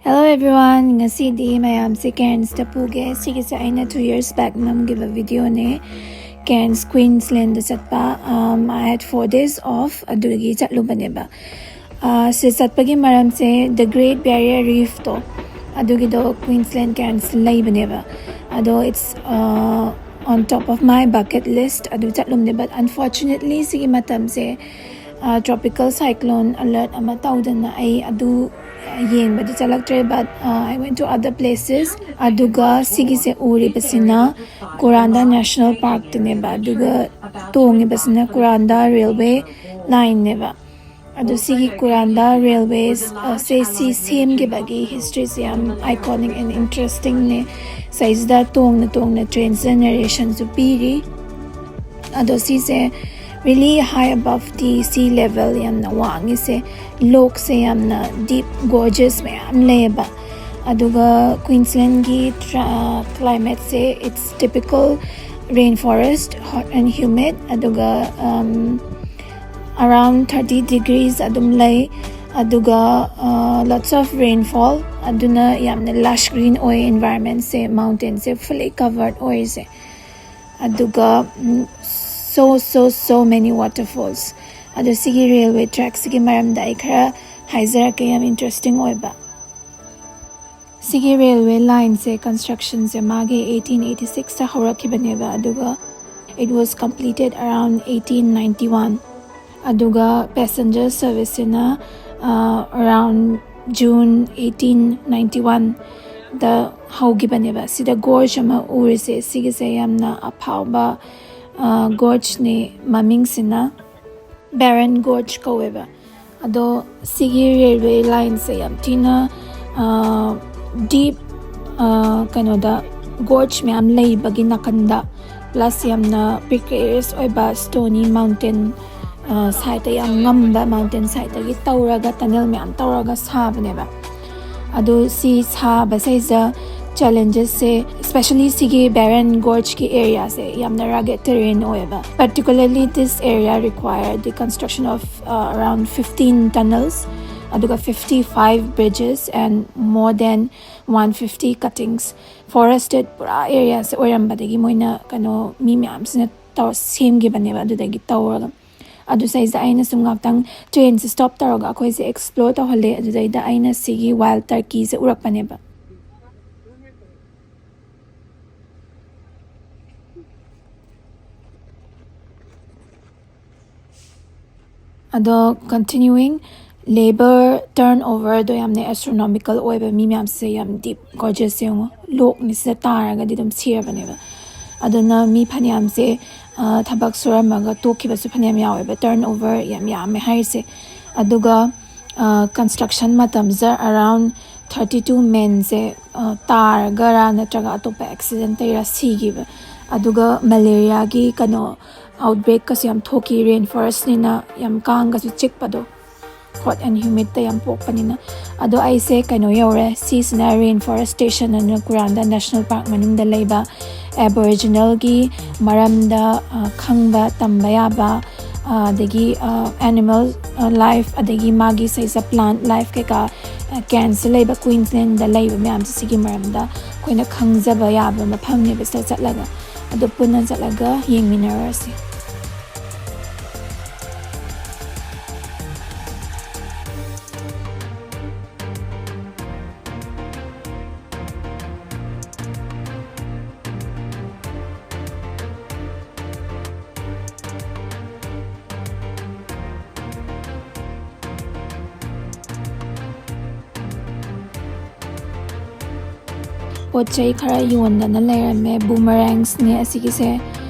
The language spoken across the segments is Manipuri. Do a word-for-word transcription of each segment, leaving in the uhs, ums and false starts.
Hello everyone, ꯉꯁꯤꯗꯤ ꯃꯌꯥꯝꯁꯦ Cairns ꯇ ꯄꯨꯒꯦ꯫ ꯁꯤꯒꯤꯁꯦ ꯑꯩꯅ two years back ꯅꯝꯈꯤꯕ video ꯅꯦ꯫ Cairns, Queensland ꯗ ꯆꯠꯄ꯫ Um, I had four days off, ꯑꯗꯨꯒꯤ ꯆꯠꯂꯨꯕꯅꯦꯕ꯫ ꯑꯥ, ꯁꯤ ꯆꯠꯄꯒꯤ ꯃꯔꯝꯁꯦ, the Great Barrier Reef ꯇꯣ, ꯑꯗꯨꯒꯤꯗꯣ Queensland, Cairns ꯇ ꯂꯩꯕꯅꯦꯕ꯫ ꯑꯗꯣ it's, uh, on top of my bucket list, ꯑꯗꯨ ꯆꯠꯂꯨꯝꯅꯦ꯫ But unfortunately ꯁꯤꯒꯤ ꯃꯇꯝꯁꯦ, ꯑꯥ, tropical cyclone alert ꯑꯃ ꯇꯧꯗꯅ ꯑꯩ ꯑꯗꯨ ꯌꯦꯡꯕꯗꯤ ꯆꯠꯂꯛꯇ꯭ꯔꯦ꯫ But, uh, I went to other places. ꯑꯗꯨꯒ ꯁꯤꯒꯤꯁꯦ ꯎꯔꯤꯕꯁꯤꯅ Kuranda National Park ꯇꯅꯦꯕ꯫ ꯑꯗꯨꯒ ꯇꯣꯡꯉꯤꯕꯁꯤꯅ Kuranda Railway Line ꯅꯦꯕ꯫ ꯑꯗꯣ ꯁꯤꯒꯤ Kuranda Railways, ꯑ, ꯁꯦ ꯁꯤ ꯁꯦꯝꯈꯤꯕꯒꯤ history ꯁꯦ ꯌꯥꯝ iconic and interesting ꯅꯦ꯫ ꯁꯤꯗꯩꯁꯤꯗ ꯇꯣꯡꯅ ꯇꯣꯡꯅ train ꯁꯤꯗ narration ꯁꯨ ꯄꯤꯔꯤ꯫ ꯑꯗꯣ ꯁꯤꯁꯦ really high above the sea level, ꯌꯥꯝꯅ ꯋꯥꯡꯉꯤꯁꯦ꯫ Lock ꯁꯦ ꯌꯥꯝꯅ deep gorges ꯃꯌꯥꯝ ꯂꯩꯌꯦꯕ꯫ ꯑꯗꯨꯒ Queensland ꯒꯤ tra-, climate say, it's typical rainforest, hot and humid, ꯑꯗꯨꯒ, um, around thirty degrees ꯑꯗꯨꯝ ꯂꯩ꯫ ꯑꯗꯨꯒ, ꯑ, lots of rainfall, ꯑꯗꯨꯅ ꯌꯥꯝꯅ lush green ꯑꯣꯏ environment ꯁꯦ, mountain ꯁꯦ fully covered ꯑꯣꯏꯔꯤꯁꯦ꯫ ꯑꯗꯨꯒ, ꯎꯝ, so, so, so many waterfalls꯫ ꯑꯗꯣ ꯁꯤꯒꯤ railway track ꯁꯤꯒꯤ ꯃꯔꯝꯗ ꯑꯩ ꯈꯔ ꯍꯥꯏꯖꯔꯛꯀꯦ, ꯌꯥꯝ interesting ꯑꯣꯏꯕ꯫ ꯁꯤꯒꯤ railway line ꯁꯦ construction ꯁꯦ ꯃꯥꯒꯤ eighteen eighty six ꯇ ꯍꯧꯔꯛꯈꯤꯕꯅꯦꯕ, ꯑꯗꯨꯒ it was completed around eighteen ninety one꯫ ꯑꯗꯨꯒ passenger service ꯁꯤꯅ, ꯑ, around June eighteen ninety one ꯗ ꯍꯧꯈꯤꯕꯅꯦꯕ꯫ ꯁꯤꯗ gorge ꯑꯃ ꯎꯔꯤꯁꯦ, ꯁꯤꯒꯤꯁꯦ ꯌꯥꯝꯅ ꯑꯐꯥꯎꯕ, ꯑ, gorge ꯅꯦ꯫ ꯃꯃꯤꯡꯁꯤꯅ Barron Gorge ꯀꯧꯋꯦꯕ꯫ ꯑꯗꯣ ꯁꯤꯒꯤ railway line ꯁꯦ ꯌꯥꯝ ꯊꯤꯅ, ꯑ, deep, ꯑ, ꯀꯩꯅꯣꯗ gorge ꯃꯌꯥꯝ ꯂꯩꯕꯒꯤ ꯅꯥꯀꯟꯗ, plus ꯌꯥꯝꯅ precarious ꯑꯣꯏꯕ stony mountain, ꯑ, side ꯇ ꯌꯥꯝ ꯉꯝꯕ mountain side ꯇꯒꯤ ꯇꯧꯔꯒ tunnel ꯃꯌꯥꯝ ꯇꯧꯔꯒ ꯁꯥꯕꯅꯦꯕ꯫ ꯑꯗꯣ ꯁꯤ ꯁꯥꯕꯁꯤꯗ challenges ꯁꯦ, especially ꯁꯤꯒꯤ Barron Gorge ꯀꯤ area ꯁꯦ ꯌꯥꯝꯅ rugged terrain ꯑꯣꯏꯌꯦꯕ꯫ Particularly this area required the construction of, uh, around fifteen tunnels, ꯑꯗꯨꯒ fifty five bridges and more than one fifty cuttings, forested ꯄꯨꯔꯥ areaꯁꯦ ꯑꯣꯏꯔꯝꯕꯗꯒꯤ ꯃꯣꯏꯅ ꯀꯩꯅꯣ ꯃꯤ ꯃꯌꯥꯝꯁꯤꯅ ꯇꯧꯔ ꯁꯦꯝꯈꯤꯕꯅꯦꯕ꯫ ꯑꯗꯨꯗꯒꯤ ꯇꯧꯔꯒ ꯑꯗꯨ ꯁꯤꯗꯩꯁꯤꯗ ꯑꯩꯅ ꯁꯨꯝ ꯉꯥꯛꯇꯪ trainꯁꯦ stop ꯇꯧꯔꯒ ꯑꯩꯈꯣꯏꯁꯦ explore ꯇꯧꯍꯜꯂꯦ꯫ ꯑꯗꯨꯗꯩꯗ ꯑꯩꯅ ꯁꯤꯒꯤ wild turkeyꯁꯦ ꯎꯔꯛꯄꯅꯦꯕ꯫ ꯑꯗꯣ continuing, labour turnoverꯗꯣ ꯌꯥꯝꯅ astronomical ꯑꯣꯏꯕ, ꯃꯤ ꯃꯌꯥꯝꯁꯦ ꯌꯥꯝ deep gorgeous, ꯌꯦꯡꯉꯣ, ꯂꯣꯛꯅꯤ ꯁꯤꯗ ꯇꯥꯔꯒꯗꯤ ꯑꯗꯨꯝ ꯁꯤꯔꯕꯅꯦꯕ꯫ ꯑꯗꯨꯅ ꯃꯤ ꯐꯅꯌꯥꯝꯁꯦ, ꯑ, ꯊꯕꯛ ꯁꯨꯔꯝꯃꯒ ꯇꯣꯛꯈꯤꯕꯁꯨ ꯐꯅꯌꯥꯝ ꯌꯥꯎꯋꯦꯕ, turnover ꯌꯥꯝ ꯌꯥꯝꯃꯦ ꯍꯥꯏꯔꯤꯁꯦ꯫ ꯑꯗꯨꯒ, ꯑ, construction ꯃꯇꯝꯁꯤꯗ around thirty two menꯁꯦ, ꯑ, ꯇꯥꯔꯒꯔꯥ ꯅꯠꯇ꯭ꯔꯒ ꯑꯇꯣꯞꯄ accidentꯇꯩꯔꯥ ꯁꯤꯈꯤꯕ꯫ ꯑꯗꯨꯒ malariaꯒꯤ ꯀꯩꯅꯣ outbreakꯀꯁꯨ ꯌꯥꯝ ꯊꯣꯛꯈꯤ, rainforestꯅꯤꯅ ꯌꯥꯝ ꯀꯥꯡꯒꯁꯨ ꯆꯤꯛꯄꯗꯣ, hot and humidꯇ ꯌꯥꯝ ꯄꯣꯛꯄꯅꯤꯅ꯫ ꯑꯗꯣ ꯑꯩꯁꯦ ꯀꯩꯅꯣ ꯌꯧꯔꯦ, ꯁꯤꯁꯤꯅ rainforest station ꯑꯅ ꯀꯨꯔꯥꯟꯗ national park ꯃꯅꯨꯡꯗ ꯂꯩꯕ Aboriginalꯒꯤ ꯃꯔꯝꯗ, ꯑ, ꯈꯪꯕ ꯇꯝꯕ ꯌꯥꯕ, ꯑ, ꯑꯗꯒꯤ, ꯑ, animal, ꯑ, life, ꯑꯗꯒꯤ ꯃꯥꯒꯤ ꯁꯤꯗꯩꯁꯤꯗ plant life ꯀꯩꯀꯥ, ꯑ, Cairnsꯇ ꯂꯩꯕ, Queenslandꯗ ꯂꯩꯕ ꯃꯌꯥꯝꯁꯦ ꯁꯤꯒꯤ ꯃꯔꯝꯗ ꯑꯩꯈꯣꯏꯅ ꯈꯪꯖꯕ ꯌꯥꯕ ꯃꯐꯝꯅꯦꯕ ꯁꯤꯗ ꯆꯠꯂꯒ꯫ ꯑꯗꯣ ꯄꯨꯟꯅ ꯆꯠꯂꯒ ꯌꯦꯡꯃꯤꯟꯅꯔꯨꯔꯁꯤ꯫ ꯄꯣꯠ ꯆꯩ ꯈꯔ ꯌꯣꯟꯗꯅ ꯂꯩꯔꯝꯃꯦ꯫ Boomerangs ꯅꯦ ꯑꯁꯤꯒꯤꯁꯦ,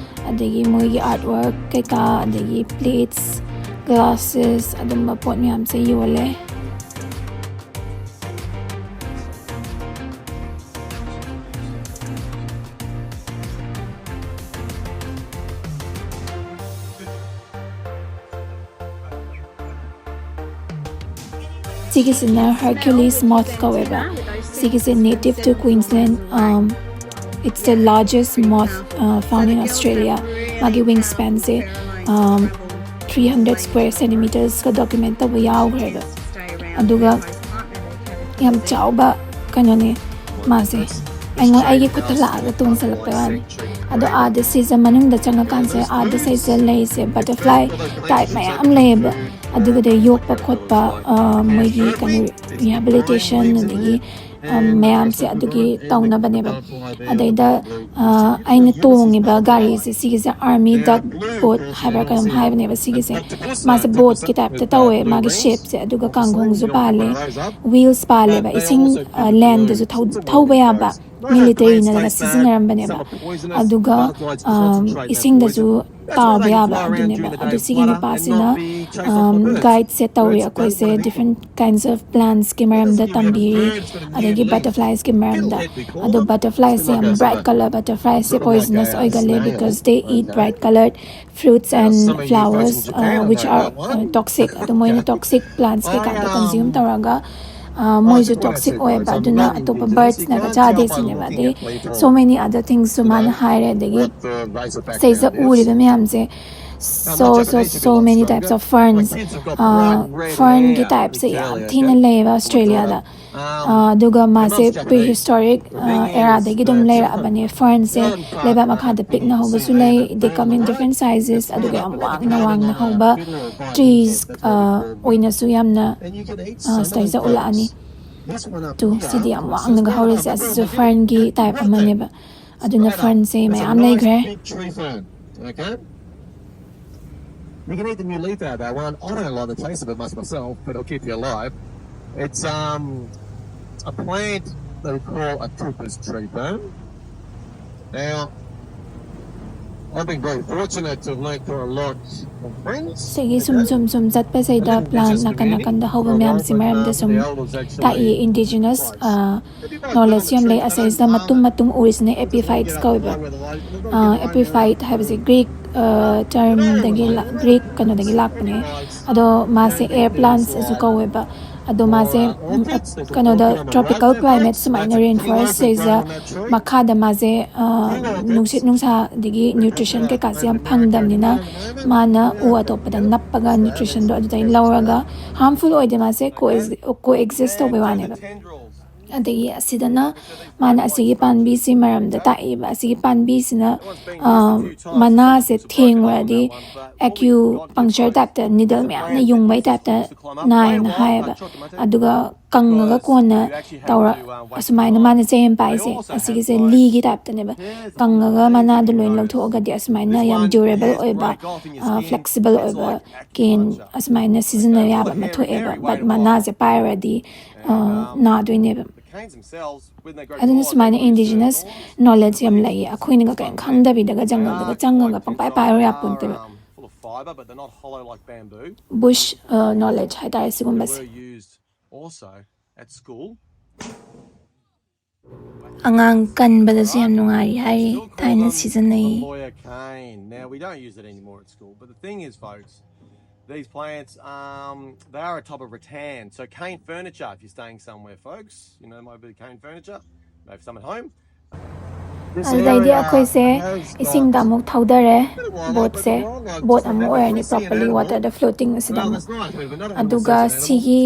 ꯑꯗꯒꯤ ꯃꯣꯏꯒꯤ artwork ꯀꯩꯀꯥ, ꯑꯗꯒꯤ plates, glasses, ꯑꯗꯨꯝꯕ ꯄꯣꯠ ꯃꯌꯥꯝꯁꯦ ꯌꯣꯜꯂꯦ꯫ ꯁꯤꯒꯤꯁꯤꯅ Hercules moth ꯀꯧꯋꯦꯕ꯫ ꯁꯤꯒꯤꯁꯦ native to Queensland, um, it's the largest moth, uh, found in Australia. ꯃꯥꯒꯤ wingspanꯁꯦ, um, three hundred square centimetersꯀ document ꯇꯧꯕ ꯌꯥꯎꯈ꯭ꯔꯦꯕ꯫ ꯑꯗꯨꯒ ꯌꯥꯝ ꯆꯥꯎꯕ ꯀꯩꯅꯣꯅꯦ ꯃꯥꯁꯦ꯫ ꯑꯩꯉꯣꯟ ꯑꯩꯒꯤ ꯈꯨꯠꯇ ꯂꯥꯛꯑꯒ ꯇꯣꯡꯁꯤꯜꯂꯛꯄꯩ ꯋꯥꯅꯤ꯫ ꯑꯗꯣ ꯑꯥꯗ ꯁꯤꯁꯦ ꯃꯅꯨꯡꯗ ꯆꯪꯉꯀꯥꯟꯁꯦ ꯑꯥꯗ ꯁꯤꯁꯦ ꯂꯩꯁꯦ butterfly type ꯃꯌꯥꯝ ꯂꯩꯌꯦꯕ꯫ ꯑꯗꯨꯒꯗ ꯌꯣꯛꯄ ꯈꯣꯠꯄ, ꯃꯣꯏꯒꯤ ꯀꯩꯅꯣ rehabilitation ꯑꯗꯒꯤ ꯃꯌꯥꯝꯁꯦ ꯑꯗꯨꯒꯤ ꯇꯧꯅꯕꯅꯦꯕ꯫ ꯑꯗꯩꯗ ꯑꯩꯅ ꯇꯣꯡꯉꯤꯕ ꯒꯥꯔꯤꯁꯦ ꯁꯤꯒꯤꯁꯦ army duck boat ꯍꯥꯏꯕ꯭ꯔꯥ ꯀꯩꯅꯣꯝ ꯍꯥꯏꯕꯅꯦꯕ꯫ ꯁꯤꯒꯤꯁꯦ ꯃꯥꯁꯦ ꯕꯣꯠꯀꯤ ꯇꯥꯏꯞꯇ ꯇꯧꯋꯦ ꯃꯥꯒꯤ ꯁꯦꯞꯁꯦ꯫ ꯑꯗꯨꯒ ꯀꯥꯡꯒꯣꯡꯁꯨ ꯄꯥꯜꯂꯦ, wheels ꯄꯥꯜꯂꯦꯕ꯫ ꯏꯁꯤꯡ ꯂꯦꯟꯗꯁꯨ ꯊꯧꯕ ꯌꯥꯕ, ꯃꯤꯂꯤꯇꯔꯤꯅꯒ ꯁꯤꯖꯤꯟꯅꯔꯝꯕꯅꯦꯕ꯫ ꯑꯗꯨꯒ ꯏꯁꯤꯡꯗꯁꯨ ꯇꯥꯎꯕ ꯌꯥꯕ ꯑꯗꯨꯅꯦꯕ꯫ ꯑꯗꯨ ꯁꯤꯒꯤ ꯅꯨꯄꯥꯁꯤꯅ guideꯁꯦ ꯇꯧꯔꯤ ꯑꯩꯈꯣꯏꯁꯦ, different kinds of plantꯁꯀꯤ ꯃꯔꯝꯗ ꯇꯝꯕꯤꯔꯤ, ꯑꯗꯒꯤ butterfliesꯀꯤ ꯃꯔꯝꯗ꯫ ꯑꯗꯣ butterfliesꯁꯦ ꯌꯥꯝ bright colour butterfliesꯁꯦ poisonous ꯑꯣꯏꯒꯜꯂꯦ, because they eat bright coloured fruits and flowers, which are toxic꯫ ꯑꯗꯣ ꯃꯣꯏꯅ toxic plants ꯀꯩꯀꯥꯗꯣ consume ꯇꯧꯔꯒ ꯃꯣꯏꯁꯨ toxic ꯑꯣꯏꯌꯦꯕ, ꯑꯗꯨꯅ ꯑꯇꯣꯞꯄ birdsꯅꯒ ꯆꯥꯗꯦ ꯁꯤꯅꯦꯕ꯫ ꯑꯗꯩ so many other thingsꯁꯨ ꯃꯥꯅ ꯍꯥꯏꯔꯦ꯫ ꯑꯗꯒꯤ ꯁꯤꯗꯩꯁꯤꯗ ꯎꯔꯤꯕ ꯃꯌꯥꯝꯁꯦ so so so many types of ferns, fernꯒꯤ typeꯁꯦ ꯌꯥꯝ ꯊꯤꯅ ꯂꯩꯌꯦꯕ ꯑꯁꯇ꯭ꯔꯦꯂꯤꯌꯥꯗ꯫ ꯑꯗꯨꯒ ꯃꯥꯁꯦ prehistoric eraꯗꯒꯤ ꯑꯗꯨꯝ ꯂꯩꯔꯛꯑꯕꯅꯦ꯫ Fernꯁꯦ ꯂꯩꯕꯥꯛ ꯃꯈꯥꯗ ꯄꯤꯛꯅ ꯍꯧꯕꯁꯨ ꯂꯩ, they come in different sizes, ꯑꯗꯨꯒ ꯌꯥꯝ ꯋꯥꯡꯅ ꯋꯥꯡꯅ ꯍꯧꯕ trees ꯑꯣꯏꯅꯁꯨ ꯌꯥꯝꯅ ꯁꯤꯗꯩꯁꯤꯗ ꯎꯠꯂꯛꯑꯅꯤ꯫ ꯇꯨ, ꯁꯤꯗꯤ ꯌꯥꯝ ꯋꯥꯡꯅꯒ ꯍꯧꯔꯤꯁꯦ, ꯑꯁꯤꯁꯨ fernꯒꯤ type ꯑꯃꯅꯦꯕ꯫ ꯑꯗꯨꯅ fernꯁꯦ ꯃꯌꯥꯝ ꯂꯩꯈ꯭ꯔꯦ꯫ You can eat the new leaf out of that one. I don't like the taste of it much myself, but it'll keep you alive. It's um a plant that we call a trooper's tree fern. Now, I've been very fortunate to have learned a lot from friends. ꯁꯤꯒꯤ ꯁꯨꯝ ꯁꯨꯝ ꯁꯨꯝ ꯆꯠꯄꯁꯤꯗ plant ꯅꯥꯀꯟ ꯅꯥꯀꯟꯗ ꯍꯧꯕ ꯃꯌꯥꯝꯁꯤ ꯃꯔꯝꯗ ꯁꯨꯝ ꯇꯥꯛꯏ꯫ Indigenous knowledge ꯌꯥꯝ ꯂꯩ꯫ ꯑꯁꯤꯁꯤꯗ ꯃꯇꯨꯝ ꯃꯇꯨꯝ ꯎꯔꯤꯁꯤꯅ epiphytes ꯀꯧꯋꯦꯕ꯫ Epiphyte ꯍꯥꯏꯕꯁꯦ Greek termꯗꯒꯤ, Greek ꯀꯩꯅꯣꯗꯒꯤ ꯂꯥꯛꯄꯅꯦ꯫ ꯑꯗꯣ ꯃꯥꯁꯦ air plantsꯁꯨ ꯀꯧꯋꯦꯕ꯫ ꯑꯗꯣ ꯃꯥꯁꯦ ꯎꯝ, ꯀꯩꯅꯣꯗ ꯇ꯭ꯔꯣꯄꯤꯀꯦꯜ ꯀ꯭ꯂꯥꯏꯃꯦꯠ ꯁꯨꯃꯥꯏꯅ ꯔꯦꯟ ꯐꯣꯔꯦꯁ ꯁꯤꯗꯩꯁꯤꯗ ꯃꯈꯥꯗ ꯃꯥꯁꯦ ꯅꯨꯡꯁꯤꯠ ꯅꯨꯡꯁꯥ ꯑꯗꯒꯤ ꯅ꯭ꯌꯨꯇ꯭ꯔꯤꯁꯟ ꯀꯩꯀꯥꯁꯦ ꯌꯥꯝ ꯐꯪꯗꯕꯅꯤꯅ ꯃꯥꯅ ꯎ ꯑꯇꯣꯞꯄꯗ ꯅꯞꯄꯒ ꯅ꯭ꯌꯨꯇ꯭ꯔꯤꯁꯟꯗꯣ ꯑꯗꯨꯗꯩ ꯂꯧꯔꯒ ꯍꯥꯔꯝꯐꯨꯜ ꯑꯣꯏꯗꯦ ꯃꯥꯁꯦ ꯀꯣ ꯑꯦꯛꯖꯤꯁ ꯇꯧꯕꯩ ꯋꯥꯅꯦꯕ꯫ ꯑꯗꯒꯤ ꯑꯁꯤꯗꯅ ꯃꯥꯅ ꯑꯁꯤꯒꯤ ꯄꯥꯝꯕꯤꯁꯤ ꯃꯔꯝꯗ ꯇꯥꯛꯏꯕ꯫ ꯑꯁꯤꯒꯤ ꯄꯥꯝꯕꯤꯁꯤꯅ ꯃꯅꯥꯁꯦ ꯊꯦꯡꯉꯨꯔꯗꯤ ꯑꯦꯀ꯭ꯌꯨ ꯄꯪꯆꯔ ꯇꯥꯏꯞꯇ ꯅꯤꯗꯜ ꯃꯌꯥꯝꯅ ꯌꯨꯡꯕꯩ ꯇꯥꯏꯞꯇ ꯅꯥꯏꯌꯦꯅ ꯍꯥꯏꯌꯦꯕ꯫ ꯑꯗꯨꯒ ꯀꯪꯉꯒ ꯀꯣꯟꯅ ꯇꯧꯔ ꯑꯁꯨꯃꯥꯏꯅ ꯃꯥꯅ ꯆꯩ ꯑꯃ ꯄꯥꯏꯁꯦ ꯑꯁꯤꯒꯤꯁꯦ ꯂꯤꯒꯤ ꯇꯥꯏꯞꯇꯅꯦꯕ꯫ ꯀꯪꯉꯒ ꯃꯅꯥꯗꯣ ꯂꯣꯏꯅ ꯂꯧꯊꯣꯛꯑꯒꯗꯤ ꯑꯁꯨꯃꯥꯏꯅ ꯌꯥꯝ ꯗ꯭ꯌꯨꯔꯦꯕꯜ ꯑꯣꯏꯕ, ꯐ꯭ꯂꯦꯛꯁꯤꯕꯜ ꯑꯣꯏꯕ ꯀꯦꯟ ꯑꯁꯨꯃꯥꯏꯅ ꯁꯤꯖꯤꯟꯅ ꯌꯥꯕ ꯑꯃ ꯊꯣꯛꯑꯦꯕ꯫ ꯕꯠ ꯃꯅꯥꯁꯦ ꯄꯥꯏꯔꯨꯔꯗꯤ ꯅꯥꯗꯣꯏꯅꯦꯕ꯫ ꯑꯗꯨꯅ ꯁꯨꯃꯥꯏꯅ ꯏꯟꯗꯤꯖꯤꯅꯁ ꯅꯣꯂꯦꯖ ꯌꯥꯝ ꯂꯩꯌꯦ꯫ ꯑꯩꯈꯣꯏꯅꯒ ꯀꯔꯤꯝ ꯈꯪꯗꯕꯤꯗꯒ ꯖꯪꯒꯜꯗꯒ ꯆꯪꯉꯒ ꯄꯪꯄꯥꯏ ꯄꯥꯏꯔꯨ ꯌꯥꯄꯣꯟꯇꯦꯕ꯫ ꯕꯨꯁ ꯅꯣꯂꯦꯖ ꯍꯥꯏꯇꯥꯔꯦ ꯁꯤꯒꯨꯝꯕꯁꯦ꯫ ꯑꯉꯥꯡ ꯀꯟꯕꯗꯁꯨ ꯌꯥꯝ ꯅꯨꯡꯉꯥꯏꯔꯤ ꯍꯥꯏꯔꯤ꯫ ꯊꯥꯏꯅ ꯁꯤꯖꯤꯟꯅꯩ꯫ These plants, um, they are a type of rattan. So cane furniture, if you're staying somewhere, folks. You know, might be cane furniture. Maybe some at home. ꯑꯗꯨꯗꯩꯗꯤ ꯑꯩꯈꯣꯏꯁꯦ ꯏꯁꯤꯡꯗ ꯑꯃꯨꯛ ꯊꯧꯗꯔꯦ꯫ ꯕꯣꯠꯁꯦ ꯕꯣꯠ ꯑꯃꯨꯛ ꯑꯣꯏꯔꯅꯤ, ꯄ꯭ꯔꯣꯄꯔꯂꯤ ꯋꯥꯇꯔꯗ ꯐ꯭ꯂꯣꯇꯤꯡ ꯑꯁꯤꯗ ꯑꯃꯨꯛ꯫ ꯑꯗꯨꯒ ꯁꯤꯒꯤ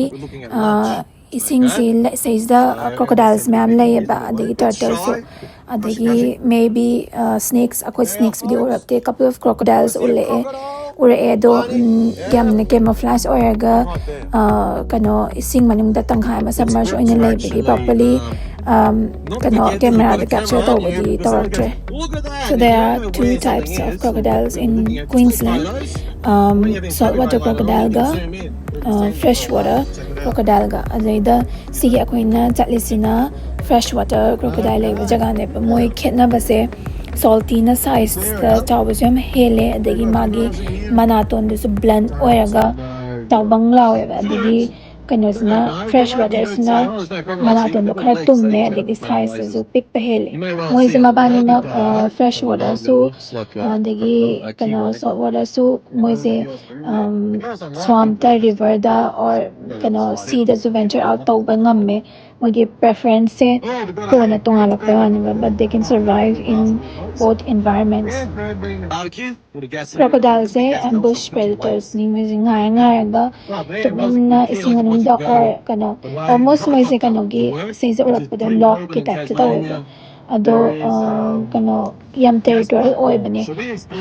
ꯏꯁꯤꯡꯁꯤ ꯁꯤꯁꯤꯗ ꯀ꯭ꯔꯣꯀꯣꯗꯥꯏꯜꯁ ꯃꯌꯥꯝ ꯂꯩꯌꯦꯕ, ꯑꯗꯒꯤ ꯇꯔꯇꯜꯁꯨ, ꯑꯗꯒꯤ ꯃꯦ ꯕꯤ ꯁ꯭ꯅꯦꯛꯁ, ꯑꯩꯈꯣꯏ ꯁ꯭ꯅꯦꯛꯁꯄꯨꯗꯤ ꯎꯔꯛꯇꯦ꯫ ꯀꯄꯜ ꯑꯣꯐ ꯀ꯭ꯔꯣꯀꯣꯗꯥꯏꯜꯁ ꯎꯔꯛꯑꯦ ꯎꯔꯛꯑꯦ ꯑꯗꯣ ꯌꯥꯝꯅ ꯀꯦꯃꯣꯐ꯭ꯂꯥꯖ ꯑꯣꯏꯔꯒ ꯀꯩꯅꯣ ꯏꯁꯤꯡ ꯃꯅꯨꯡꯗ ꯇꯪꯈꯥꯏ ꯑꯃ ꯁꯕꯃꯔꯖ ꯑꯣꯏꯅ ꯂꯩꯕꯒꯤ ꯄ꯭ꯔꯣꯄꯔꯂꯤ ꯀꯩꯅꯣ ꯀꯦꯃꯦꯔꯥꯗ ꯀꯦꯞꯆꯔ ꯇꯧꯕꯗꯤ ꯇꯧꯔꯛꯇ꯭ꯔꯦ꯫ So there are two types of crocodiles in Queensland, um, saltwater crocodileꯒ fresh water crocodileꯒ꯫ ꯑꯗꯩꯗ ꯁꯤꯒꯤ ꯑꯩꯈꯣꯏꯅ ꯆꯠꯂꯤꯁꯤꯅ fresh water crocodile ꯂꯩꯕ ꯖꯒꯥꯅꯦꯕ꯫ ꯃꯣꯏ ꯈꯦꯠꯅꯕꯁꯦ ꯁꯣꯜꯇꯤꯅ ꯁꯥꯏꯖꯇ ꯆꯥꯎꯕꯁꯨ ꯌꯥꯝ ꯍꯦꯜꯂꯦ, ꯑꯗꯒꯤ ꯃꯥꯒꯤ ꯃꯅꯥꯇꯣꯟꯗꯨꯁꯨ ꯕ꯭ꯂꯟ ꯑꯣꯏꯔꯒ ꯆꯥꯎꯕꯪ ꯂꯥꯎꯋꯦꯕ꯫ ꯑꯗꯒꯤ ꯀꯩꯅꯣꯁꯤꯅ, fresh waterꯁꯤꯅ ꯃꯅꯥꯇꯣꯟꯗꯣ ꯈꯔ ꯇꯨꯝꯃꯦ, ꯑꯗꯒꯤ sizeꯁꯤꯁꯨ ꯄꯤꯛꯄ ꯍꯦꯜꯂꯤ꯫ ꯃꯣꯏꯁꯦ ꯃꯕꯥꯅꯤꯃꯛ fresh waterꯁꯨ, ꯑꯗꯒꯤ ꯀꯩꯅꯣ salt waterꯁꯨ, ꯃꯣꯏꯁꯦ swampꯇ, riverꯗ, or ꯀꯩꯅꯣ seaꯗꯁꯨ venture out ꯇꯧꯕ ꯉꯝꯃꯦ꯫ ꯃꯣꯏꯒꯤ preferenceꯁꯦ ꯀꯣꯟꯅ ꯇꯣꯉꯥꯜꯂꯛꯄ ꯋꯥꯅꯦꯕ, but they can survive in both environments꯫ Crocodileꯁꯦ ambush predatorsꯅꯤ꯫ ꯃꯣꯏꯁꯦ ꯉꯥꯏꯔ ꯉꯥꯏꯔꯒ ꯇꯨꯃꯤꯟꯅ ꯏꯁꯤꯡ ꯃꯅꯨꯡꯗ, or ꯀꯩꯅꯣ, almost ꯃꯣꯏꯁꯦ ꯀꯩꯅꯣꯒꯤ, ꯁꯤꯁꯦ ꯎꯔꯛꯄꯗ lockꯀꯤ typeꯇ ꯇꯧꯋꯦꯕ꯫ ꯑꯗꯣ ꯀꯩꯅꯣ, ꯌꯥꯝ territorial ꯑꯣꯏꯕꯅꯦ꯫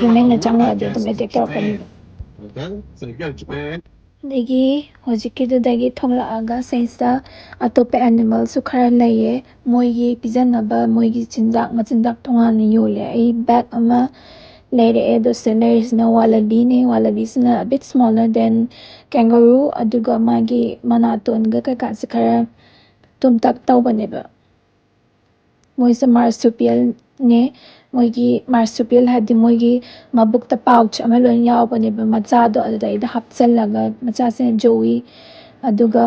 Humanꯅ ꯆꯪꯉꯛꯑꯗꯤ ꯑꯗꯨꯝ attack ꯇꯧꯔꯛꯀꯅꯤꯕ꯫ ꯑꯗꯒꯤ ꯍꯧꯖꯤꯛꯀꯤꯗꯨꯗꯒꯤ ꯊꯣꯛꯂꯛꯑꯒ ꯁꯤꯗꯩꯁꯤꯗ ꯑꯇꯣꯞꯄ animalꯁꯨ ꯈꯔ ꯂꯩꯌꯦ꯫ ꯃꯣꯏꯒꯤ ꯄꯤꯖꯅꯕ, ꯃꯣꯏꯒꯤ ꯆꯤꯟꯖꯥꯛ, ꯃꯆꯤꯟꯖꯥꯛ ꯇꯣꯉꯥꯟꯅ ꯌꯣꯜꯂꯦ꯫ ꯑꯩ bag ꯑꯃ ꯂꯩꯔꯛꯑꯦ꯫ ꯑꯗꯣ ꯁꯤꯗ ꯂꯩꯔꯤꯁꯤꯅ wallabyꯅꯦ꯫ Wallabyꯁꯤꯅ a bit smaller than kangaroo, ꯑꯗꯨꯒ ꯃꯥꯒꯤ ꯃꯅꯥꯇꯣꯟꯒ ꯀꯩꯀꯥꯁꯦ ꯈꯔ ꯇꯨꯝꯇꯛ ꯇꯧꯕꯅꯦꯕ꯫ ꯃꯣꯏꯁꯦ marsupialꯅꯦ꯫ ꯃꯣꯏꯒꯤ marsupial ꯍꯥꯏꯗꯤ ꯃꯣꯏꯒꯤ ꯃꯕꯨꯛꯇ pouch ꯑꯃ ꯂꯣꯏ ꯌꯥꯎꯕꯅꯦꯕ, ꯃꯆꯥꯗꯣ ꯑꯗꯨꯗꯩꯗ ꯍꯥꯞꯆꯜꯂꯒ, ꯃꯆꯥꯁꯤꯅ ꯖꯣꯋꯤ, ꯑꯗꯨꯒ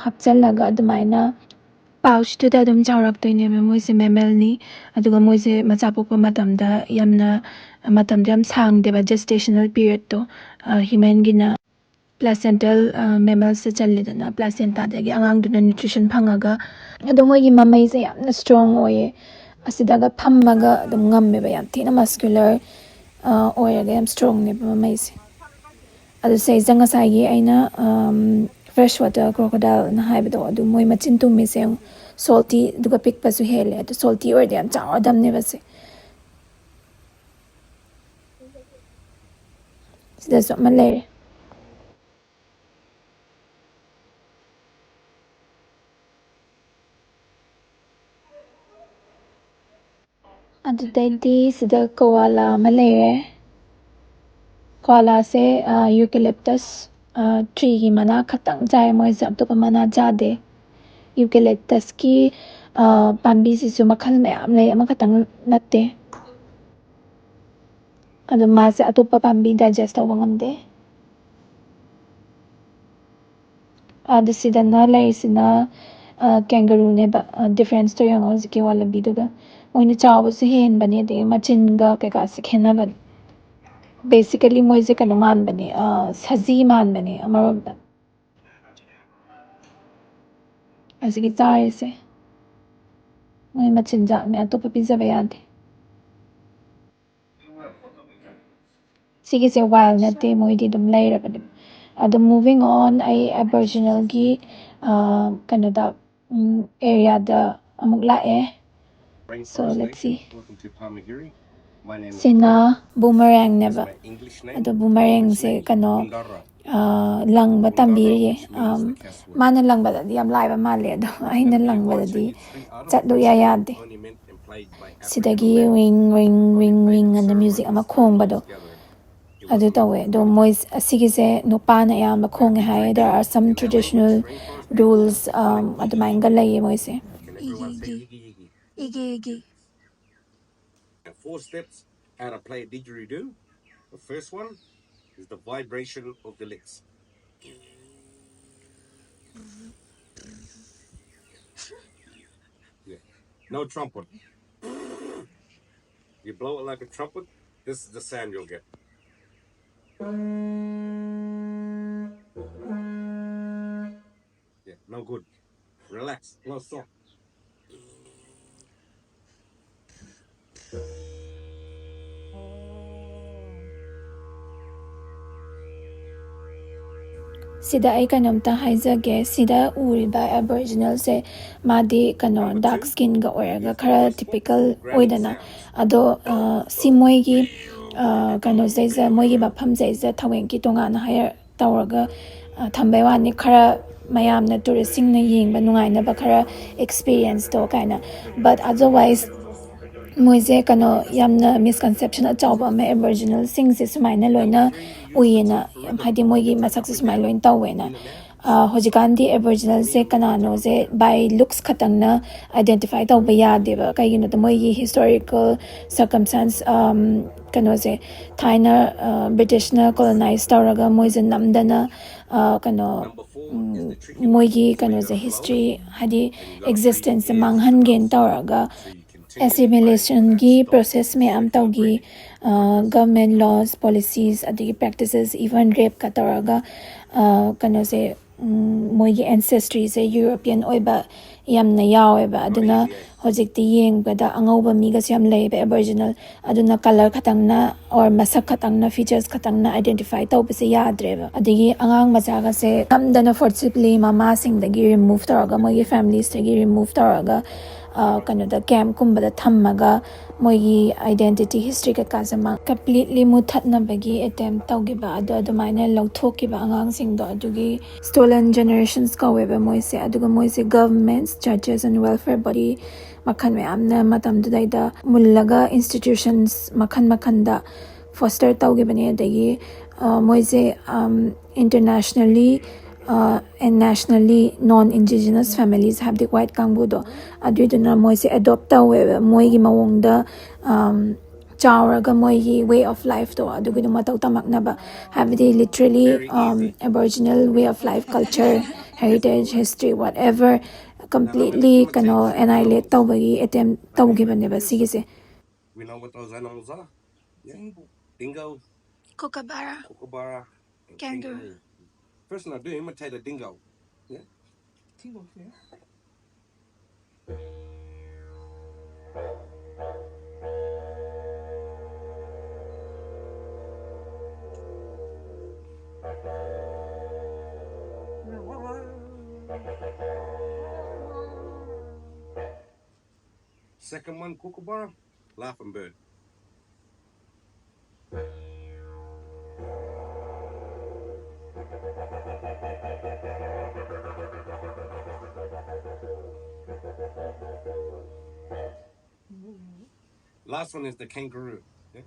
ꯍꯥꯞꯆꯜꯂꯒ ꯑꯗꯨꯃꯥꯏꯅ pouchꯇꯨꯗ ꯑꯗꯨꯝ ꯆꯥꯎꯔꯛꯇꯣꯏꯅꯦꯕ꯫ ꯃꯣꯏꯁꯦ mammalꯅꯤ꯫ ꯑꯗꯨꯒ ꯃꯣꯏꯁꯦ ꯃꯆꯥ ꯄꯣꯛꯄ ꯃꯇꯝꯗ ꯌꯥꯝꯅ, ꯃꯇꯝꯗꯣ ꯌꯥꯝ ꯁꯥꯡꯗꯦꯕ, gestational periodꯇꯣ꯫ Humanꯒꯤꯅ placental mammalsꯇ ꯆꯜꯂꯦꯗꯅ, placentaꯗꯒꯤ ꯑꯉꯥꯡꯗꯨꯅ nutrition ꯐꯪꯉꯒ꯫ ꯑꯗꯣ ꯃꯣꯏꯒꯤ ꯃꯃꯩꯁꯦ ꯌꯥꯝꯅ strong ꯑꯣꯏꯌꯦ꯫ ꯑꯁꯤꯗꯒ ꯐꯝꯃꯒ ꯑꯗꯨꯝ ꯉꯝꯃꯦꯕ, ꯌꯥꯝ ꯊꯤꯅ muscular ꯑꯣꯏꯔꯒ ꯌꯥꯝ strongꯅꯦꯕ ꯃꯃꯩꯁꯦ꯫ ꯑꯗꯨ ꯁꯤꯗꯩꯁꯤꯗ ꯉꯁꯥꯏꯒꯤ ꯑꯩꯅ fresh water crocodileꯅ ꯍꯥꯏꯕꯗꯣ, ꯑꯗꯨ ꯃꯣꯏ ꯃꯆꯤꯟ ꯇꯨꯝꯃꯤꯁꯦ ꯌꯦꯡꯉꯨ, salty ꯑꯗꯨꯒ ꯄꯤꯛꯄꯁꯨ ꯍꯦꯜꯂꯦ꯫ ꯑꯗꯨ salty ꯑꯣꯏꯔꯗꯤ ꯌꯥꯝ ꯆꯥꯎꯔꯗꯝꯅꯦꯕ ꯁꯦ꯫ ꯁꯤꯗꯁꯨ ꯑꯃ ꯂꯩꯔꯦ꯫ ꯑꯗꯨꯗꯩꯗꯤ ꯁꯤꯗ koala ꯑꯃ ꯂꯩꯔꯦ꯫ Koalaꯁꯦ eucalyptus treeꯒꯤ ꯃꯅꯥ ꯈꯛꯇꯪ ꯆꯥꯏ ꯃꯣꯏꯁꯦ, ꯑꯇꯣꯞꯄ ꯃꯅꯥ ꯆꯥꯗꯦ꯫ Eucalyptusꯀꯤ ꯄꯥꯝꯕꯤꯁꯤꯁꯨ ꯃꯈꯜ ꯃꯌꯥꯝ ꯂꯩ, ꯑꯃꯈꯛꯇꯪ ꯅꯠꯇꯦ꯫ ꯑꯗꯣ ꯃꯥꯁꯦ ꯑꯇꯣꯞꯄ ꯄꯥꯝꯕꯤ digest ꯇꯧꯕ ꯉꯝꯗꯦ꯫ ꯑꯗ ꯁꯤꯗꯅ ꯂꯩꯔꯤꯁꯤꯅ ꯀꯦꯡꯒꯔꯨꯅꯦꯕ꯫ ꯗꯤꯐ꯭ꯔꯦꯟꯁꯇꯣ ꯌꯦꯡꯉꯣ, ꯍꯧꯖꯤꯛꯀꯤ ꯋꯥꯂꯕꯤꯗꯨꯒ꯫ ꯃꯣꯏꯅ ꯆꯥꯎꯕꯁꯨ ꯍꯦꯟꯕꯅꯦ, ꯑꯗꯒꯤ ꯃꯆꯤꯟꯒ ꯀꯩꯀꯥꯁꯦ ꯈꯦꯠꯅꯕꯅꯦ꯫ ꯕꯦꯁꯤꯀꯦꯂꯤ ꯃꯣꯏꯁꯦ ꯀꯩꯅꯣ ꯃꯥꯟꯕꯅꯦ, ꯁꯖꯤ ꯃꯥꯟꯕꯅꯦ ꯑꯃꯔꯣꯝꯗ꯫ ꯑꯁꯤꯒꯤ ꯆꯥꯔꯤꯁꯦ ꯃꯣꯏ ꯃꯆꯤꯟꯖꯥꯛꯅꯦ, ꯑꯇꯣꯞꯄ ꯄꯤꯖꯕ ꯌꯥꯗꯦ꯫ ꯁꯤꯒꯤꯁꯦ ꯋꯥꯏꯜ ꯅꯠꯇꯦ, ꯃꯣꯏꯗꯤ ꯑꯗꯨꯝ ꯂꯩꯔꯕꯅꯦ꯫ ꯑꯗꯣ moving on, ꯑꯩ ꯑꯦꯕꯣꯔꯤꯖꯤꯅꯦꯜꯒꯤ ꯀꯩꯅꯣꯗ, ꯑꯦꯔꯤꯌꯥꯗ ꯑꯃꯨꯛ ꯂꯥꯛꯑꯦ꯫ So let's see. ꯁꯤꯅ ꯕꯨꯃꯔꯦꯡꯅꯦꯕ꯫ ꯑꯗꯣ ꯕꯨꯃꯔꯦꯡꯁꯦ ꯀꯩꯅꯣ, ꯂꯪꯕ ꯇꯝꯕꯤꯔꯤꯌꯦ꯫ ꯃꯥꯅ ꯂꯪꯕꯗꯗꯤ ꯌꯥꯝ ꯂꯥꯏꯕ ꯃꯥꯜꯂꯦ, ꯑꯗꯣ ꯑꯩꯅ ꯂꯪꯕꯗꯗꯤ ꯆꯠꯂꯨ ꯏꯌꯥ ꯌꯥꯗꯦ꯫ ꯁꯤꯗꯒꯤ ring, ring, ring, ring ꯑꯅ ꯃ꯭ꯌꯨꯖꯤꯛ ꯑꯃ ꯈꯣꯡꯕꯗꯣ ꯑꯗꯨ ꯇꯧꯋꯦ꯫ ꯑꯗꯣ ꯃꯣꯏ ꯑꯁꯤꯒꯤꯁꯦ ꯅꯨꯄꯥꯅ ꯑꯌꯥꯝꯕ ꯈꯣꯡꯉꯦ ꯍꯥꯏ꯫ There are some traditional rules, ꯑꯗꯨꯃꯥꯏꯅꯒ ꯂꯩꯌꯦ ꯃꯣꯏꯁꯦ꯫ ꯏꯒꯤ, ꯏꯒꯤ, ꯏꯒꯤ, ꯏꯒꯤ꯫ Four steps, how to play a didgeridoo. The first one is the vibration of the lips. Yeah. No trumpet. You blow it like a trumpet, this is the sound you'll get. Yeah, no good. Relax, no sound. ꯁꯤꯗ ꯑꯩ ꯀꯩꯅꯣꯝꯇ ꯍꯥꯏꯖꯒꯦ꯫ ꯁꯤꯗ ꯎꯔꯤꯕ ꯑꯦꯕꯣꯔꯤꯖꯤꯅꯦꯜꯁꯦ, ꯃꯥꯗꯤ ꯀꯩꯅꯣ, ꯗꯥꯔꯛ ꯁ꯭ꯀꯤꯟꯒ ꯑꯣꯏꯔꯒ ꯈꯔ ꯇꯤꯄꯤꯀꯦꯜ ꯑꯣꯏꯗꯅ꯫ ꯑꯗꯣ ꯁꯤ ꯃꯣꯏꯒꯤ ꯀꯩꯅꯣꯁꯤꯗꯩꯁꯤꯗ, ꯃꯣꯏꯒꯤ ꯃꯐꯝꯁꯤꯗꯩꯁꯤꯗ ꯊꯑꯣꯏꯀꯤ ꯇꯣꯉꯥꯟꯅ ꯍꯥꯏꯌꯔ ꯇꯧꯔꯒ ꯊꯝꯕꯩ ꯋꯥꯅꯤ꯫ ꯈꯔ ꯃꯌꯥꯝꯅ, ꯇꯨꯔꯤꯁꯁꯤꯡꯅ ꯌꯦꯡꯕ ꯅꯨꯡꯉꯥꯏꯅꯕ ꯈꯔ ꯑꯦꯛꯁꯄꯤꯔꯤꯌꯦꯟꯁꯇꯣ ꯀꯥꯏꯅ꯫ But otherwise ꯃꯣꯏꯁꯦ ꯀꯩꯅꯣ, ꯌꯥꯝꯅ ꯃꯤꯁꯀꯟꯁꯦꯞꯁꯟ ꯑꯆꯧꯕ ꯑꯃ, ꯑꯦꯕꯣꯔꯤꯖꯤꯅꯦꯜꯁꯤꯡꯁꯦ ꯁꯨꯃꯥꯏꯅ ꯂꯣꯏꯅ ꯎꯏꯌꯦꯅ, ꯍꯥꯏꯗꯤ ꯃꯣꯏꯒꯤ ꯃꯁꯛꯁꯦ ꯁꯨꯃꯥꯏꯅ ꯂꯣꯏꯅ ꯇꯧꯋꯦꯅ꯫ ꯍꯧꯖꯤꯛꯀꯥꯟꯗꯤ ꯑꯦꯕꯣꯔꯤꯖꯤꯅꯦꯜꯁꯦ ꯀꯅꯥꯅꯣꯁꯦ by looks ꯈꯛꯇꯪꯅ ꯑꯥꯏꯗꯦꯟꯇꯤꯐꯥꯏ ꯇꯧꯕ ꯌꯥꯗꯦꯕ꯫ ꯀꯩꯒꯤꯅꯣꯗ ꯃꯣꯏꯒꯤ ꯍꯤꯁꯇꯣꯔꯤꯀꯦꯜ ꯁꯔꯀꯝꯁꯇꯥꯟꯁ, ꯀꯩꯅꯣꯁꯦ, ꯊꯥꯏꯅ ꯕ꯭ꯔꯤꯇꯤꯁꯅ ꯀꯣꯂꯣꯅꯥꯏꯁ ꯇꯧꯔꯒ ꯃꯣꯏꯁꯦ ꯅꯝꯗꯅ ꯀꯩꯅꯣ ꯎꯝ, ꯃꯣꯏꯒꯤ ꯀꯩꯅꯣꯁꯦ, ꯍꯤꯁꯇ꯭ꯔꯤ ꯍꯥꯏꯗꯤ ꯑꯦꯛꯖꯤꯁꯇꯦꯟꯁꯁꯦ ꯃꯥꯡꯍꯟꯒꯦꯅ ꯇꯧꯔꯒ ꯑꯦꯁꯤꯃꯤꯂꯦꯁꯟꯒꯤ ꯄ꯭ꯔꯣꯁꯦꯁ ꯃꯌꯥꯝ ꯇꯧꯈꯤ, ꯒꯚꯔꯟꯃꯦꯟ ꯂꯣꯁ, ꯄꯣꯂꯤꯁꯤꯁ, ꯑꯗꯒꯤ ꯄ꯭ꯔꯦꯛꯇꯤꯁꯦꯁ, ꯏꯚꯟ ꯔꯦꯞꯀ ꯇꯧꯔꯒ ꯀꯩꯅꯣꯁꯦ, ꯃꯣꯏꯒꯤ ꯑꯦꯟꯁꯦꯁꯇ꯭ꯔꯤꯁꯦ ꯌꯨꯔꯣꯄꯤꯌꯟ ꯑꯣꯏꯕ ꯌꯥꯝꯅ ꯌꯥꯎꯋꯦꯕ꯫ ꯑꯗꯨꯅ ꯍꯧꯖꯤꯛꯇꯤ ꯌꯦꯡꯕꯗ ꯑꯉꯧꯕ ꯃꯤꯒꯁꯨ ꯌꯥꯝ ꯂꯩꯌꯦꯕ, ꯑꯦꯕꯣꯔꯤꯖꯤꯅꯦꯜ꯫ ꯑꯗꯨꯅ ꯀꯂꯔ ꯈꯛꯇꯪꯅ ꯑꯣꯔ ꯃꯁꯛ ꯈꯛꯇꯪꯅ, ꯐꯤꯆꯔꯁ ꯈꯛꯇꯪꯅ ꯑꯥꯏꯗꯦꯟꯇꯤꯐꯥꯏ ꯇꯧꯕꯁꯦ ꯌꯥꯗ꯭ꯔꯦꯕ꯫ ꯑꯗꯒꯤ ꯑꯉꯥꯡ ꯃꯆꯥꯒꯁꯦ ꯅꯝꯗꯅ ꯐꯣꯔꯁꯤꯕꯂꯤ ꯃꯃꯥꯁꯤꯡꯗꯒꯤ ꯔꯤꯃꯨꯚ ꯇꯧꯔꯒ, ꯃꯣꯏꯒꯤ ꯐꯦꯃꯤꯂꯤꯁꯇꯒꯤ ꯔꯤꯃꯨꯚ ꯇꯧꯔꯒ, ꯀꯩꯅꯣꯗ, ꯀꯦꯝꯞꯀꯨꯝꯕꯗ ꯊꯝꯃꯒ ꯃꯣꯏꯒꯤ ꯑꯥꯏꯗꯦꯟꯇꯤꯇꯤ, ꯍꯤꯁꯇ꯭ꯔꯤ ꯀꯩꯀꯥꯁꯦ ꯃꯥ ꯀꯝꯄ꯭ꯂꯤꯠꯂꯤ ꯃꯨꯠꯊꯠꯅꯕꯒꯤ ꯑꯦꯇꯦꯝꯞ ꯇꯧꯈꯤꯕ, ꯑꯗꯣ ꯑꯗꯨꯃꯥꯏꯅ ꯂꯧꯊꯣꯛꯈꯤꯕ ꯑꯉꯥꯡꯁꯤꯡꯗꯣ, ꯑꯗꯨꯒꯤ stolen generations ꯀꯧꯋꯦꯕ ꯃꯣꯏꯁꯦ꯫ ꯑꯗꯨꯒ ꯃꯣꯏꯁꯦ governments, churches and welfare body ꯃꯈꯜ ꯃꯌꯥꯝꯅ ꯃꯇꯝꯗꯨꯗꯩꯗ ꯃꯨꯜꯂꯒ institutions ꯃꯈꯜ ꯃꯈꯜꯗ ꯐꯣꯁꯇꯔ ꯇꯧꯈꯤꯕꯅꯦ꯫ ꯑꯗꯒꯤ ꯃꯣꯏꯁꯦ internationally and ꯅꯦꯁꯅꯦꯜꯂꯤ non indigenous families, ꯍꯥꯏꯕꯗꯤ ꯋꯥꯏꯠ ꯀꯥꯡꯕꯨꯗꯣ, ꯑꯗꯨꯏꯗꯨꯅ ꯃꯣꯏꯁꯦ ꯑꯦꯗꯣꯞ ꯇꯧꯋꯦꯕ꯫ ꯃꯣꯏꯒꯤ ꯃꯑꯣꯡꯗ ꯆꯥꯎꯔꯒ ꯃꯣꯏꯒꯤ ꯋꯦ ꯑꯣꯐ ꯂꯥꯏꯐꯇꯣ ꯑꯗꯨꯒꯤꯗꯣ ꯃꯇꯧ ꯇꯝꯃꯛꯅꯕ, ꯍꯥꯏꯕꯗꯤ literally Aboriginal way of life, culture, heritage, history, whatever, completely ꯀꯩꯅꯣ annihilate ꯇꯧꯕꯒꯤ ꯑꯦꯇꯦꯝꯞ ꯇꯧꯈꯤꯕꯅꯦꯕ ꯁꯤꯒꯤꯁꯦ꯫ We know what those animals are. Yeah. Dingo, kookaburra, kookaburra, and kangaroo. First thing I do, imitate a dingo. Yeah. Dingo, yeah. Second one, kookaburra, laughing bird. Last one is the kangaroo. Yeah?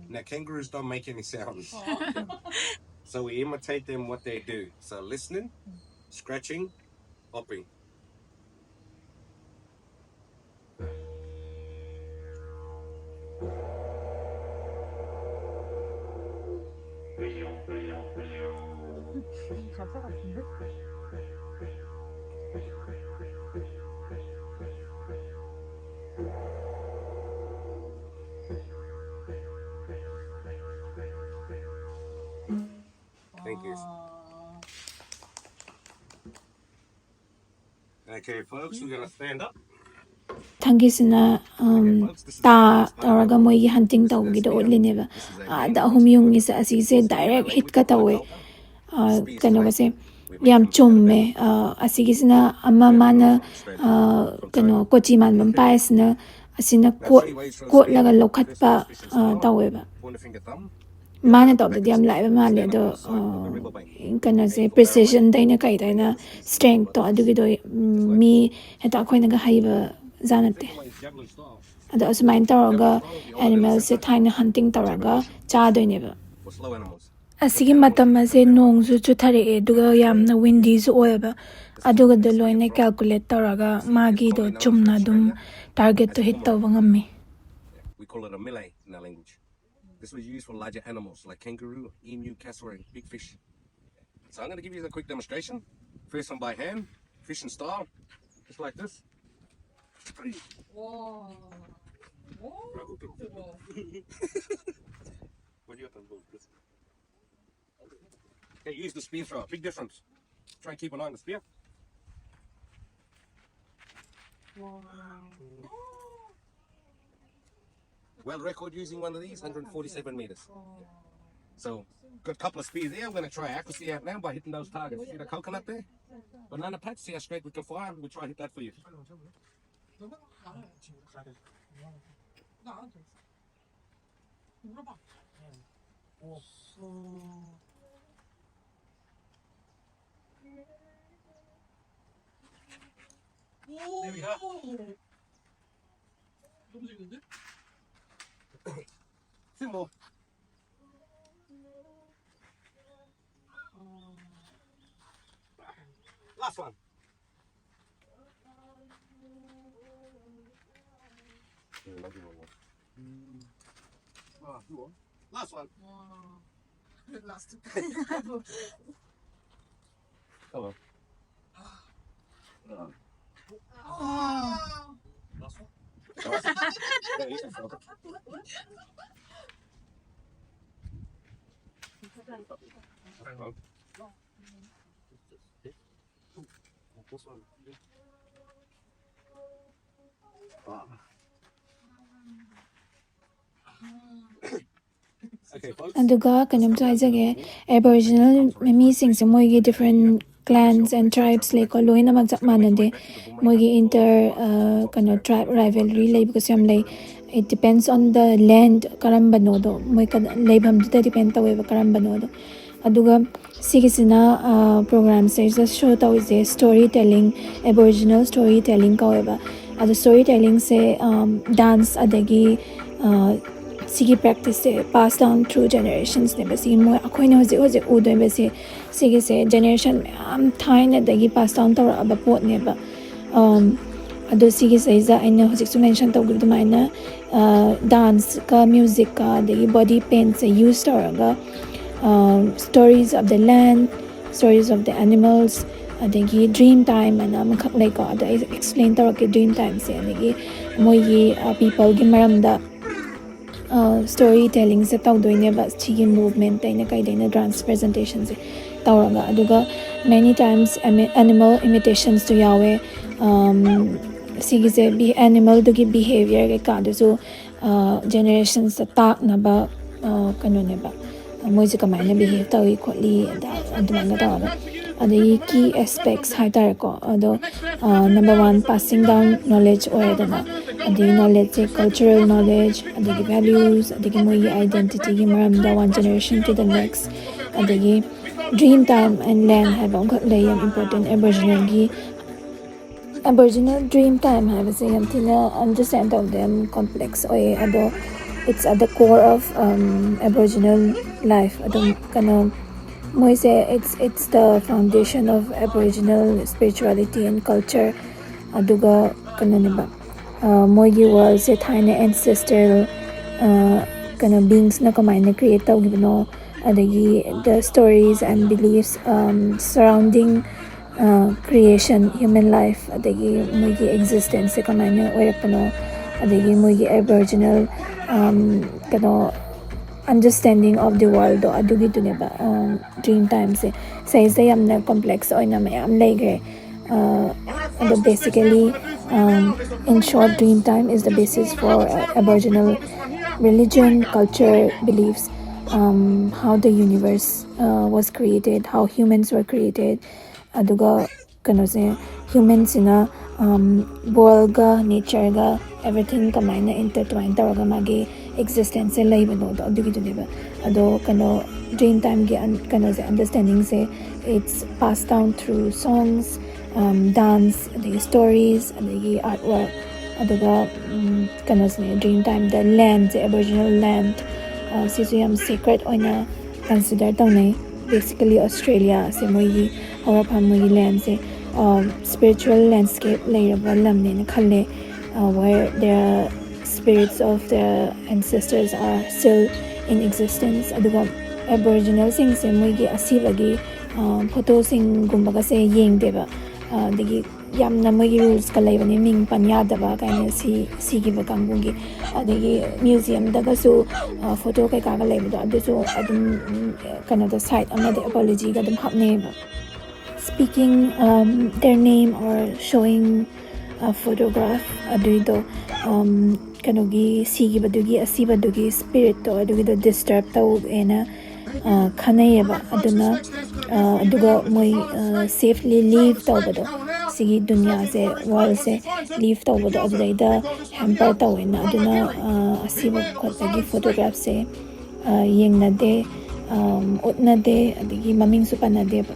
Now, kangaroos don't make any sounds. So we imitate them, what they do. So listening, scratching, hopping. 가사 같은데? Thank you. Okay, folks, we're gonna stand up. ꯊꯥꯡꯒꯤꯁꯤꯅ ꯎꯝ, ꯇꯥ ꯇꯧꯔꯒ ꯃꯣꯏꯒꯤ ꯍꯟꯇꯤꯡ ꯇꯧꯕꯒꯤꯗꯣ ꯎꯠꯂꯤꯅꯦꯕ꯫ ꯑꯥꯗ ꯑꯍꯨꯝ ꯌꯨꯡꯉꯤꯁꯦ ꯑꯁꯤꯁꯦ ꯗꯥꯏꯔꯦꯛ ꯍꯤꯠꯀ ꯇꯧꯋꯦ꯫ ꯑꯥ, ꯀꯩꯅꯣꯒꯁꯦ ꯌꯥꯝ ꯆꯨꯝꯃꯦ꯫ ꯑꯥ, ꯑꯁꯤꯒꯤꯁꯤꯅ ꯑꯃ ꯃꯥꯅ ꯑꯥ, ꯀꯩꯅꯣ ꯀꯣꯆꯤ ꯃꯥꯟꯕ ꯑꯃ ꯄꯥꯏꯔꯤꯁꯤꯅ ꯑꯁꯤꯅ ꯀꯣꯠ ꯀꯣꯠꯂꯒ ꯂꯧꯈꯠꯄ ꯑꯥ, ꯇꯧꯋꯦꯕ꯫ ꯃꯥꯅ ꯇꯧꯕꯗꯗꯤ ꯌꯥꯝ ꯂꯥꯏꯕ ꯃꯥꯜꯂꯦ ꯑꯗꯣ ꯑꯥ, ꯀꯩꯅꯣꯁꯦ ꯄ꯭ꯔꯤꯁꯤꯖꯟꯗꯩꯅ ꯀꯩꯗꯩꯅ ꯏꯁꯇ꯭ꯔꯦꯡꯇꯣ ꯑꯗꯨꯒꯤꯗꯣ ꯎꯝ, ꯃꯤ ꯍꯦꯛꯇ ꯑꯩꯈꯣꯏꯅꯒ ꯍꯩꯕ ꯖꯥꯠ ꯅꯠꯇꯦ꯫ ꯑꯗꯣ ꯑꯁꯨꯃꯥꯏꯅ ꯇꯧꯔꯒ ꯑꯦꯅꯤꯃꯦꯜꯁꯦ ꯊꯥꯏꯅ ꯍꯟꯇꯤꯡ ꯇꯧꯔꯒ ꯆꯥꯗꯣꯏꯅꯦꯕ꯫ ꯑꯁꯤꯒꯤ ꯃꯇꯝ ꯑꯁꯦ ꯅꯣꯡꯁꯨ ꯆꯨꯊꯔꯛꯑꯦ ꯑꯗꯨꯒ ꯌꯥꯝꯅ ꯋꯤꯟꯗꯤꯁꯨ ꯑꯣꯏꯌꯦꯕ꯫ ꯑꯗꯨꯒꯗꯣ ꯂꯣꯏꯅ ꯀꯦꯜꯀꯨꯂꯦꯠ ꯇꯧꯔꯒ ꯃꯥꯒꯤꯗꯣ ꯆꯨꯝꯅ ꯑꯗꯨꯝ ꯇꯥꯔꯒꯦꯠꯇꯣ ꯍꯤꯠ ꯇꯧꯕ ꯉꯝꯃꯤ꯫ We call it a melee in our language. This was used for larger animals like kangaroo, emu, cassowary, big fish. So I'm going to give you a quick demonstration. First one by hand, fishing style, just like this. 와. 오. What do you have to do? Okay, use the spear thrower. Big difference. Try and keep an eye on the spear. 와. World record using one of these, one hundred forty-seven meters. So, good couple of spears there. We're going to try accuracy out now by hitting those targets. See the coconut there? Banana patch, see how straight we can fire. We'll try and hit that for you. 너무 알아요. 나안 돼. 물어봐. 어. There we go. 너무 재밌는데? Two more. Last one. Last one. 와. Hello. ꯑꯗꯨꯒ ꯀꯩꯅꯣꯝꯁꯨ ꯍꯥꯏꯖꯒꯦ, ꯑꯦꯕꯣꯔꯤꯖꯤꯅꯦꯜ ꯃꯤꯁꯤꯡꯁꯦ ꯃꯣꯏꯒꯤ different clans and tribes ꯂꯩꯀꯣ, ꯂꯣꯏꯅꯃꯛ ꯆꯞ ꯃꯥꯟꯅꯗꯦ꯫ ꯃꯣꯏꯒꯤ inter ꯀꯩꯅꯣ tribe rivalry ꯂꯩꯕꯒꯁꯨ ꯌꯥꯝ ꯂꯩ꯫ It depends on the land, ꯀꯔꯝꯕꯅꯣꯗꯣ ꯃꯣꯏ ꯂꯩꯐꯝꯗꯨꯗ depend ꯇꯧꯋꯦꯕ ꯀꯔꯝꯕꯅꯣꯗꯣ꯫ ꯑꯗꯨꯒ ꯁꯤꯒꯤꯁꯤꯅ ꯄ꯭ꯔꯣꯒ꯭ꯔꯥꯝꯁꯤꯗ ꯁꯣ ꯇꯧꯔꯤꯁꯦ story telling, Aboriginal story telling ꯀꯧꯋꯦꯕ꯫ ꯑꯗꯣ story tellingꯁꯦ dance ꯑꯗꯒꯤ ꯁꯤꯒꯤ practiceꯁꯦ pass down through generationsꯅꯦꯕ꯫ ꯁꯤ ꯃꯣꯏ ꯑꯩꯈꯣꯏꯅ ꯍꯧꯖꯤꯛ ꯍꯧꯖꯤꯛ ꯎꯗꯣꯏꯕꯁꯦ ꯁꯤꯒꯤꯁꯦ generation ꯃꯌꯥꯝ ꯊꯥꯏꯅꯗꯒꯤ pass down ꯇꯧꯔꯛꯑꯕ ꯄꯣꯠꯅꯦꯕ꯫ ꯑꯗꯣ ꯁꯤꯒꯤꯁꯤꯗꯩꯁꯤꯗ ꯑꯩꯅ ꯍꯧꯖꯤꯛꯁꯨ mention ꯇꯧꯈꯤꯕ ꯑꯗꯨꯃꯥꯏꯅ danceꯀ musicꯀ ꯑꯗꯒꯤ body paintꯁꯦ use ꯇꯧꯔꯒ stories of the land, stories of the animals, ꯑꯗꯒꯤ dream time ꯍꯥꯏꯅ ꯑꯃꯈꯛ ꯂꯩꯀꯣ꯫ ꯑꯗꯣ ꯑꯩ explain ꯇꯧꯔꯛꯀꯦ dream timeꯁꯦ꯫ ꯑꯗꯒꯤ ꯃꯣꯏꯒꯤ peopleꯒꯤ ꯃꯔꯝꯗ story tellingꯁꯦ ꯇꯧꯗꯣꯏꯅꯦꯕ꯫ ꯁꯤꯒꯤ movementꯇꯩꯅ ꯀꯩꯗꯩꯅ dance presentationꯁꯦ ꯇꯧꯔꯒ꯫ ꯑꯗꯨꯒ many times animal imitationsꯁꯨ ꯌꯥꯎꯋꯦ꯫ ꯁꯤꯒꯤꯁꯦ animalꯗꯨꯒꯤ behavior ꯀꯩꯀꯥꯗꯨꯁꯨ generationꯁꯇ ꯇꯥꯛꯅꯕ ꯀꯩꯅꯣꯅꯦꯕ꯫ ꯃꯣꯏꯁꯦ ꯀꯃꯥꯏꯅ behave ꯇꯧꯏ ꯈꯣꯠꯂꯤ ꯑꯗ ꯑꯗꯨꯃꯥꯏꯅ ꯇꯧꯔꯒ꯫ ꯑꯗꯒꯤ key aspects ꯍꯥꯏꯇꯥꯔꯦꯀꯣ꯫ ꯑꯗꯣ number one passing down knowledge ꯑꯣꯏꯔꯦꯗꯅ꯫ ꯑꯗꯒꯤ knowledgeꯁꯦ cultural knowledge, ꯑꯗꯒꯤ values, ꯑꯗꯒꯤ ꯃꯣꯏꯒꯤ identityꯒꯤ ꯃꯔꯝꯗ one generation to the next꯫ ꯑꯗꯒꯤ dream time and land ꯍꯥꯏꯕ ꯑꯃꯈꯛ ꯂꯩ, ꯌꯥꯝ important Aboriginalꯒꯤ꯫ Aboriginal dream time ꯍꯥꯏꯕꯁꯦ ꯌꯥꯝ ꯊꯤꯅ understand ꯇꯧꯕꯗ ꯌꯥꯝ complex ꯑꯣꯏꯌꯦ꯫ ꯑꯗꯣ it's at the core of Aboriginal life꯫ ꯑꯗꯨꯝ ꯀꯩꯅꯣ ꯃꯣꯏꯁꯦ it's it's the foundation of Aboriginal spirituality and culture꯫ ꯑꯗꯨꯒ ꯀꯩꯅꯣꯅꯦꯕ, ꯃꯣꯏꯒꯤ worldꯁꯦ ꯊꯥꯏꯅ ancestral ꯀꯩꯅꯣ beingsꯅ ꯀꯃꯥꯏꯅ create ꯇꯧꯈꯤꯕꯅꯣ, ꯑꯗꯒꯤ the stories and beliefs, um, surrounding, uh, creation, human life, ꯑꯗꯒꯤ ꯃꯣꯏꯒꯤ existence ꯁꯦ ꯀꯃꯥꯏꯅ ꯑꯣꯏꯔꯛꯄꯅꯣ, ꯑꯗꯒꯤ ꯃꯣꯏꯒꯤ Aboriginal, um, ꯀꯩꯅꯣ, understanding of the world ꯗꯣ, ꯑꯗꯨꯒꯤꯗꯨꯅꯦꯕ, um, dream time ꯁꯦ꯫ ꯁꯤꯁꯤꯗ ꯌꯥꯝꯅ complex ꯑꯣꯏꯅ ꯃꯌꯥꯝ ꯂꯩꯈ꯭ꯔꯦ꯫ Uh, ꯑꯗꯣ basically, um, in short, dream time is the basis for, uh, Aboriginal religion, culture, beliefs, um, how the universe, uh, was created, how humans were created, ꯑꯗꯨꯒ ꯀꯩꯅꯣꯁꯦ, ꯍ꯭ꯌꯨꯃꯦꯟꯁꯤꯅ, um, ꯋꯥꯔꯜꯒ, ꯅꯦꯆꯔꯒ, everything ꯀꯃꯥꯏꯅ intertwine ꯇꯧꯔꯒ ꯃꯥꯒꯤ existence ꯁꯦ ꯂꯩꯕꯅꯣꯗꯣ, ꯑꯗꯨꯒꯤꯗꯨꯅꯦꯕ꯫ ꯑꯗꯣ ꯀꯩꯅꯣ, dream time ꯒꯤ un-, ꯀꯩꯅꯣꯁꯦ, understanding say, it's passed down through songs, um, dance, ꯑꯗꯒꯤ stories, ꯑꯗꯒꯤ artwork, ꯑꯗꯨꯒ, ꯎꯝ, ꯀꯩꯅꯣꯁꯤꯅꯦ, dream time ꯗ land ꯁꯦ, Aboriginal land, ꯑ, ꯁꯤꯁꯨ ꯌꯥꯝ sacred ꯑꯣꯏꯅ consider ꯇꯧꯅꯩ꯫ Basically, Australia ꯁꯦ ꯃꯣꯏꯒꯤ ꯍꯧꯔꯛꯐꯝ, ꯃꯣꯏꯒꯤ land ꯁꯦ, ꯑ, spiritual landscape ꯂꯩꯔꯕ ꯂꯝꯅꯦꯅ ꯈꯜꯂꯦ, uh, where there are spirits of their ancestors are still in existence꯫ ꯑꯗꯨꯒ Aboriginal ꯁꯤꯡꯁꯦ ꯃꯣꯏꯒꯤ ꯑꯁꯤꯕꯒꯤ, ꯑ, ꯐꯣꯇꯣꯁꯤꯡꯒꯨꯝꯕꯒꯁꯦ ꯌꯦꯡꯗꯦꯕ꯫ ꯑ, ꯑꯗꯒꯤ ꯌꯥꯝꯅ ꯃꯣꯏꯒꯤ rules ꯀ ꯂꯩꯕꯅꯦ, ꯃꯤꯡ ꯄꯟ ꯌꯥꯗꯕ ꯀꯥꯏꯅ, ꯁꯤ, ꯁꯤꯈꯤꯕ ꯀꯥꯡꯕꯨꯒꯤ꯫ ꯑꯗꯒꯤ museum ꯗꯒꯁꯨ, ꯑ, ꯐꯣꯇꯣ ꯀꯩꯀꯥꯒ ꯂꯩꯕꯗꯣ, ꯑꯗꯨꯁꯨ ꯑꯗꯨꯝ, ꯎꯝ, ꯀꯩꯅꯣꯗ, site ꯑꯃꯗ apology ꯒ ꯑꯗꯨꯝ ꯍꯥꯞꯅꯩꯌꯦꯕ꯫ Speaking, um, their name or showing a photograph, ꯑꯗꯨꯏꯗꯣ, um, ꯀꯩꯅꯣꯒꯤ, ꯁꯤꯈꯤꯕꯗꯨꯒꯤ, ꯑꯁꯤꯕꯗꯨꯒꯤ spirit ꯇꯣ, ꯑꯗꯨꯒꯤꯗꯣ disturb ꯇꯧꯋꯦꯅ, ꯑ, ꯈꯟꯅꯩꯌꯦꯕ꯫ ꯑꯗꯨꯅ, ꯑ, ꯑꯗꯨꯒ ꯃꯣꯏ, ꯑ, safely leave ꯇꯧꯕꯗꯣ, ꯁꯤꯒꯤ ꯗꯨꯅꯤꯌꯥꯁꯦ, world ꯁꯦ leave ꯇꯧꯕꯗꯣ, ꯑꯗꯨꯗꯩꯗ hamper ꯇꯧꯋꯦꯅ꯫ ꯑꯗꯨꯅ, ꯑ, ꯑꯁꯤꯕ ꯈꯣꯠꯄꯒꯤ photograph ꯁꯦ, ꯑ, ꯌꯦꯡꯅꯗꯦ, ꯑꯝ, ꯎꯠꯅꯗꯦ, ꯑꯗꯒꯤ ꯃꯃꯤꯡꯁꯨ ꯄꯟꯅꯗꯦꯕ꯫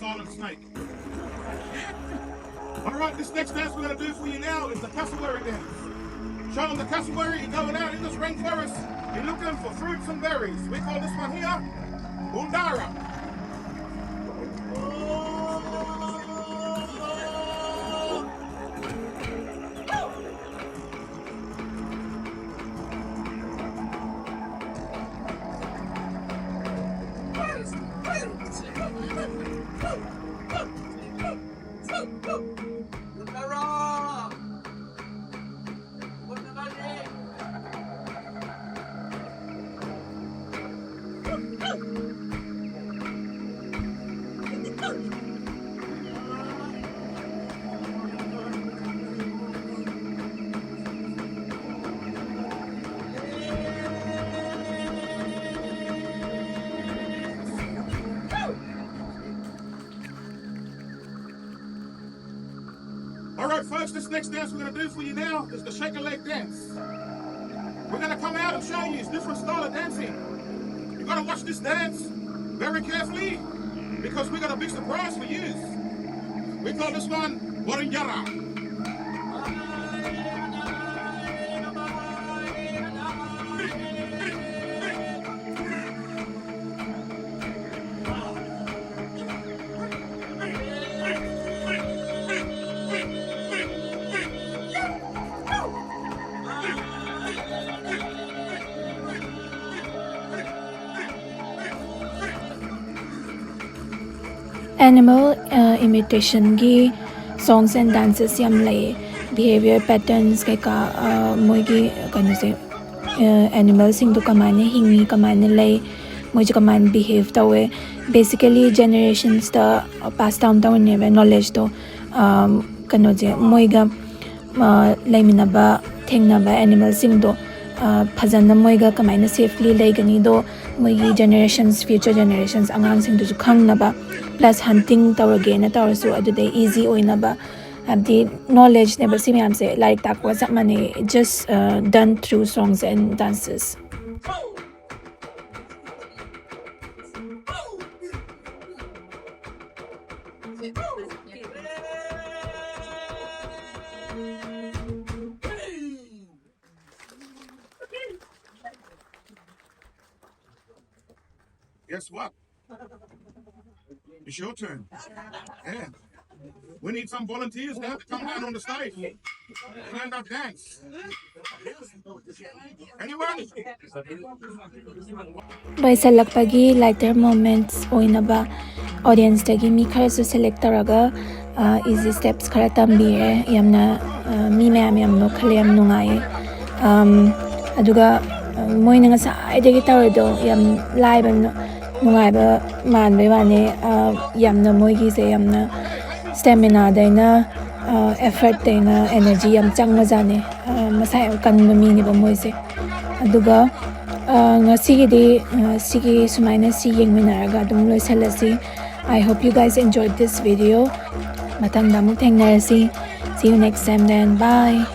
Silent snake. All right, this next dance we're going to do for you now is the cassowary dance. Show them the cassowary. You're going out in this rainforest. You're looking for fruits and berries. We call this one here Undara. All right, folks, this next dance we're going to do for you now is the shake a leg dance. We're going to come out and show you this different style of dancing. You got to watch this dance very carefully because we got a big surprise for you. We call this one Warinjara. Animal imitationꯒꯤ songs and dances ꯌꯥꯝ ꯂꯩꯌꯦ. Behaviour patterns ꯀꯩꯀꯥ, ꯃꯣꯏꯒꯤ ꯀꯩꯅꯣꯁꯦ, animalꯁꯤꯡꯗꯣ ꯀꯃꯥꯏꯅ ꯍꯤꯡꯉꯤ, ꯀꯃꯥꯏꯅ ꯂꯩ, ꯃꯣꯏꯁꯦ ꯀꯃꯥꯏꯅ behave ꯇꯧꯋꯦ, basically generationsꯇ pass down ꯇꯧꯔꯤꯅꯦꯕ knowledgeꯇꯣ. ꯀꯩꯅꯣꯁꯦ, ꯃꯣꯏꯒ ꯂꯩꯃꯤꯟꯅꯕ, ꯊꯦꯡꯅꯕ animalꯁꯤꯡꯗꯣ ꯐꯖꯅ ꯃꯣꯏꯒ ꯀꯃꯥꯏꯅ safely ꯂꯩꯒꯅꯤꯗꯣ ꯃꯣꯏꯒꯤ generations, future generations ꯑꯉꯥꯡꯁꯤꯡꯗꯨꯁꯨ ꯈꯪꯅꯕ, plus hunting ꯇꯧꯔꯒꯦꯅ ꯇꯧꯔꯁꯨ ꯑꯗꯨꯗꯩ easy ꯑꯣꯏꯅꯕ, ꯍꯥꯏꯕꯗꯤ knowledgeꯅꯦꯕ ꯁꯤ ꯃꯌꯥꯝꯁꯦ, ꯂꯥꯏꯔꯤꯛ ꯇꯥꯛꯄꯒ ꯆꯞ ꯃꯥꯟꯅꯩ, just done through songs and dances. Guess what? It's your turn. Yeah. We need some volunteers now to come down on the stage. Stand up, dance. Anyone? ꯂꯣꯏꯁꯤꯜꯂꯛꯄꯒꯤ lighter moments ꯑꯣꯏꯅꯕ audienceꯇꯒꯤ ꯃꯤ ꯈꯔꯁꯨ select ꯇꯧꯔꯒ easy steps ꯈꯔ ꯇꯝꯕꯤꯔꯦ꯫ ꯌꯥꯝꯅ ꯃꯤ ꯃꯌꯥꯝ ꯌꯥꯝ ꯅꯣꯛꯈꯠꯂꯦ, ꯌꯥꯝ ꯅꯨꯡꯉꯥꯏꯌꯦ꯫ ꯑꯗꯨꯒ ꯃꯣꯏꯅ ꯉꯁꯥꯏꯗꯒꯤ ꯇꯧꯔꯤꯗꯣ ꯌꯥꯝ ꯂꯥꯏꯕ, ꯅꯨꯡꯉꯥꯏꯕ ꯃꯥꯟꯕꯩ ꯋꯥꯅꯤ꯫ ꯌꯥꯝꯅ ꯃꯣꯏꯒꯤꯁꯦ ꯌꯥꯝꯅ staminaꯗꯩꯅ effortꯇꯩꯅ energy ꯌꯥꯝ ꯆꯪꯕꯖꯥꯠꯅꯤ꯫ ꯃꯁꯥ ꯌꯥꯝ ꯀꯟꯕ ꯃꯤꯅꯦꯕ ꯃꯣꯏꯁꯦ꯫ ꯑꯗꯨꯒ ꯉꯁꯤꯒꯤꯗꯤ ꯁꯤꯒꯤ ꯁꯨꯃꯥꯏꯅ ꯁꯤ ꯌꯦꯡꯃꯤꯟꯅꯔꯒ ꯑꯗꯨꯝ ꯂꯣꯏꯁꯤꯜꯂꯁꯤ꯫ I hope you guys enjoyed this video. ꯃꯊꯪꯗ ꯑꯃꯨꯛ ꯊꯦꯡꯅꯔꯁꯤ꯫ See you next time then. Bye.